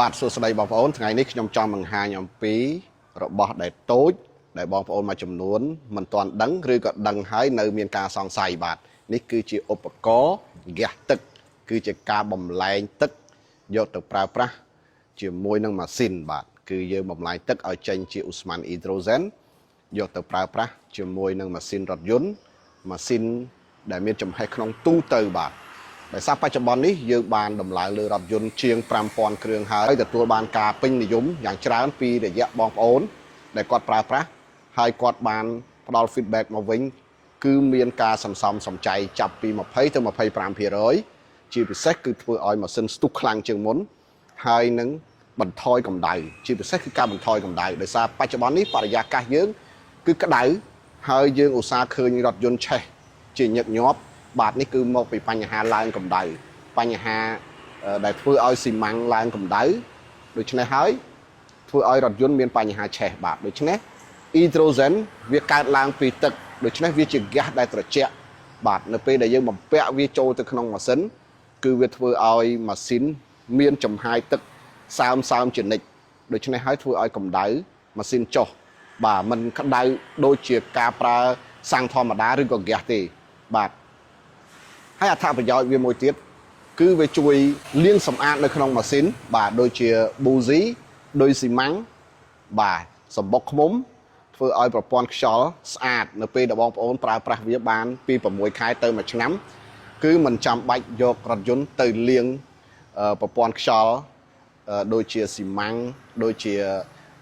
បាទសួស្តីបងប្អូនថ្ងៃនេះខ្ញុំចង់បង្ហាញអំពីរបស់ដែលតូចដែលបងប្អូនមួយចំនួនមិនទាន់ដឹងឬក៏ដឹងហើយនៅមានការសង្ស័យបាទនេះគឺជាឧបករណ៍ហ្គាសទឹកគឺជាការបំលែងទឹកយកទៅប្រើប្រាស់ជាមួយនឹងម៉ាស៊ីនបាទគឺយើងបំលែងទឹកឲ្យចេញជាឧស្ម័នអ៊ីដ្រូសែនយកទៅប្រើប្រាស់ជាមួយនឹងម៉ាស៊ីនរថយន្តម៉ាស៊ីនដែលមានចំហេះក្នុងទូទៅបាទ ដោយសារបច្ចុប្បន្ននេះយើងបានដំឡើងលើរថយន្តជាង5000គ្រឿងហើយទទួលបានការពេញនិយមយ៉ាងច្រើនពីរយៈបងប្អូនដែលគាត់ប្រើប្រាស់ហើយគាត់បានផ្ដល់ feedback មកវិញគឺមានការសន្សំសំចៃចាប់ពី20ទៅ25%ជាពិសេសគឺធ្វើឲ្យម៉ាស៊ីនស្ទុះខ្លាំងជាងមុនហើយនឹងបន្ថយកម្ដៅជាពិសេសគឺការបន្ថយកម្ដៅដោយសារបច្ចុប្បន្ននេះបរិយាកាសយើងគឺក្ដៅហើយយើងឧស្សាហ៍ឃើញរថយន្តឆេះជាញឹកញាប់ បាទនេះគឺមកពីបញ្ហាឡើងកម្ដៅបញ្ហាដែលធ្វើឲ្យស៊ីម៉ាំងឡើងកម្ដៅដូច្នេះហើយធ្វើឲ្យរថយន្តមានបញ្ហាឆេះបាទដូច្នេះអ៊ីដ្រូសែនវាកើតឡើងពីទឹកដូច្នេះវាជាហ្គាសដែលត្រជាក់បាទនៅពេលដែលយើងបំពាក់វាចូលទៅក្នុងម៉ាស៊ីនគឺវាធ្វើឲ្យម៉ាស៊ីនមានចំហាយទឹកសើមសើមជានិច្ចដូច្នេះហើយធ្វើឲ្យកម្ដៅម៉ាស៊ីនចុះបាទមិនក្ដៅដូចជាការប្រើសាំងធម្មតាឬក៏ហ្គាសទេបាទ ហើយអត្ថប្រយោជន៍វាមួយទៀតគឺវាជួយលាងសម្អាតនៅក្នុងម៉ាស៊ីនបាទដូចជាប៊ូស៊ីដូចស៊ីម៉ាំងបាទសម្បុកឃ្មុំធ្វើឲ្យប្រព័ន្ធខ្យល់ស្អាតនៅពេលដែលបងប្អូនប្រើប្រាស់វាបានពី6ខែទៅ1ឆ្នាំ គឺមិនចាំបាច់យករថយន្តទៅលាងប្រព័ន្ធខ្យល់ដូចជាស៊ីម៉ាំងដូចជា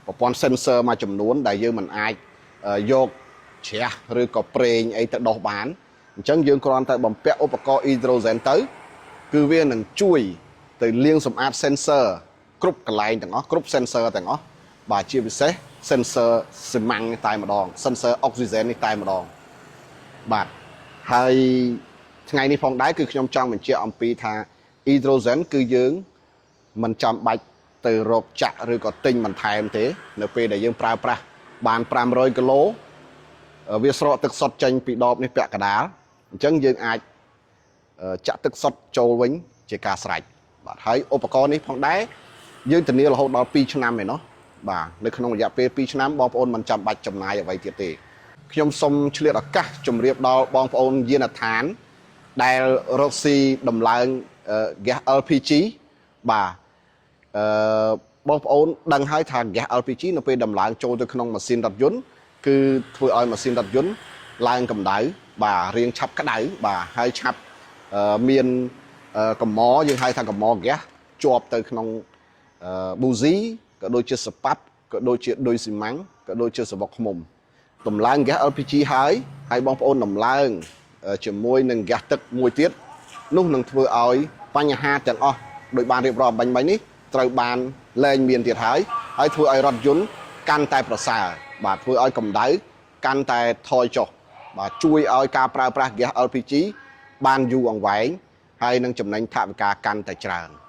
ប្រព័ន្ធ sensor មួយចំនួន ដែលយើងមិនអាចយកជ្រះឬក៏ប្រេងអីទៅដោះបានអញ្ចឹងយើងគ្រាន់តែបំពាក់ឧបករណ៍ អ៊ីដ្រូសែន ទៅ គឺវានឹងជួយទៅលាងសម្អាត sensor គ្រប់កន្លែងទាំងអស់គ្រប់ sensor ទាំងអស់បាទជាពិសេស sensor ស៊ីម៉ាំងតែម្ដង sensor អុកស៊ីសែននេះតែម្ដងបាទហើយថ្ងៃនេះផងដែរគឺខ្ញុំចង់បញ្ជាក់អំពីថា អ៊ីដ្រូសែន គឺយើងមិនចាំបាច់ទៅរកចាក់ឬក៏ទិញបន្ថែមទេ នៅពេលដែលយើងប្រើប្រាស់បាន500គីឡូវាស្រកទឹកសុទ្ធចេញពីដបនេះពាក់កណ្ដាលអញ្ចឹងយើងអាចចាក់ទឹកសុទ្ធចូលវិញជាការស្រេចបាទហើយឧបករណ៍នេះផងដែរយើងធានារហូតដល់2ឆ្នាំឯណោះបាទនៅក្នុងរយៈពេល2ឆ្នាំបងប្អូនមិនចាំបាច់ចំណាយអ្វីទៀតទេខ្ញុំសូមឆ្លៀតឱកាសជម្រាបដល់បងប្អូនយានដ្ឋាន ដែលរកស៊ីដំឡើងហ្គាស LPG បាទអឺបងប្អូនដឹងហើយថាហ្គាស LPG នៅពេលដំឡើងចូលទៅក្នុងម៉ាស៊ីនរថយន្តគឺធ្វើឲ្យម៉ាស៊ីនរថយន្តឡើងកម្ដៅបាទរៀងឆាប់ក្ដៅបាទហើយឆាប់មានកម្រយើងហៅថាកម្រហ្គាសជាប់ទៅក្នុងប៊ូស៊ីក៏ដូចជាសប៉ាប់ក៏ដូចជាឌុយស៊ីម៉ាំងក៏ដូចជាសបុកឃ្មុំតម្លើងហ្គាស LPG ហើយហើយបងប្អូនដំឡើងជាមួយនឹងហ្គាសទឹកមួយទៀតនោះនឹងធ្វើឲ្យបញ្ហាទាំងអស់ដោយបានរៀបរាប់បាញ់មិញនេះត្រូវបានលែងមានទៀតហើយហើយធ្វើឲ្យរថយន្តកាន់តែប្រសើរបាទធ្វើឲ្យកម្ដៅកាន់តែថយចុះបាទជួយឲ្យការប្រើប្រាស់ហ្គាស LPG បានយូរអង្វែងហើយនឹងចំណេញថវិកាកាន់តែច្រើន។